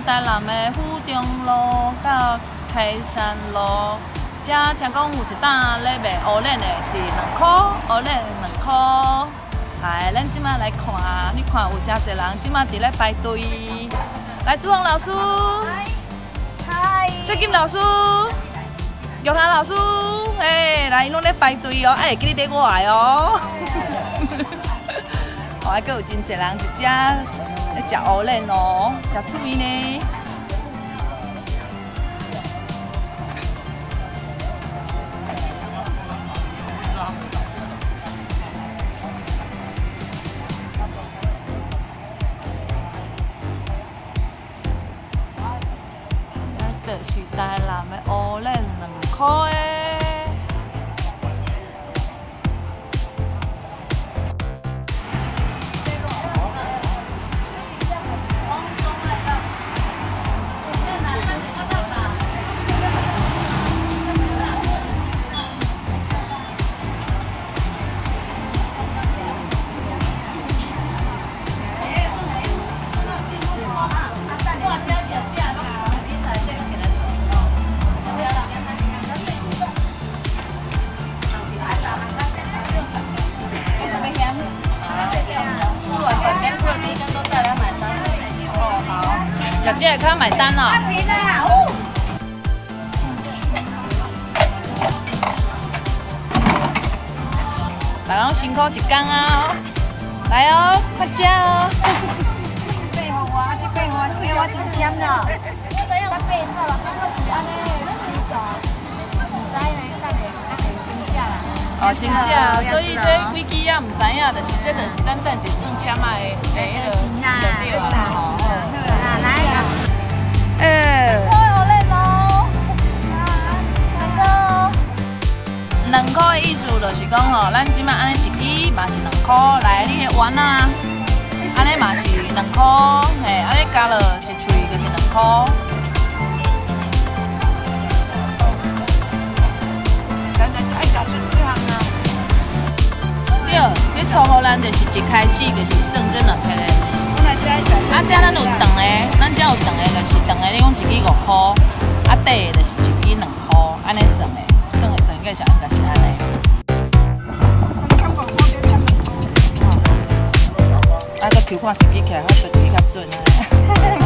台南的府中路到开山路，遮听讲有一档咧卖芋卵的，是两箍，芋卵两箍。来，咱这马来看，你看有诚济人这马伫咧排队。来，朱红老师，嗨，雪金老师，玉霞老师，嘿，来，𪜶拢咧排队哦，爱会记你买我的哦。哦，还阁有真济人伫遮咧食芋卵哦，诚趣味呢。就是台南的芋卵2箍的。姐姐，较买单了。大家拢辛苦一工啊！来哦，快食哦！这块予我，这块予我，是要我抽签啦。我知影我爬走啦，感觉是按呢，毋知呢，等下等下先食啦。哦，先食，所以这几支也毋知影，就是这就是咱等一算签仔的的彼个钱啦，对啊。好啦，来。 2箍的意思就是讲吼，咱这马按呢一支嘛是两箍，来你的丸仔，按呢嘛是两箍，嘿，按呢加落一喙就是两箍。咱爱加出几项啊？对，你初予咱就是一开始就是算这两片的钱。啊，这咱有长的，咱这有长的，就是长的，你讲一支5箍，啊短的就是一支两箍，按呢算的。算的算计是应该是按呢。啊，阁抽看一支起来，我对一支较准啊。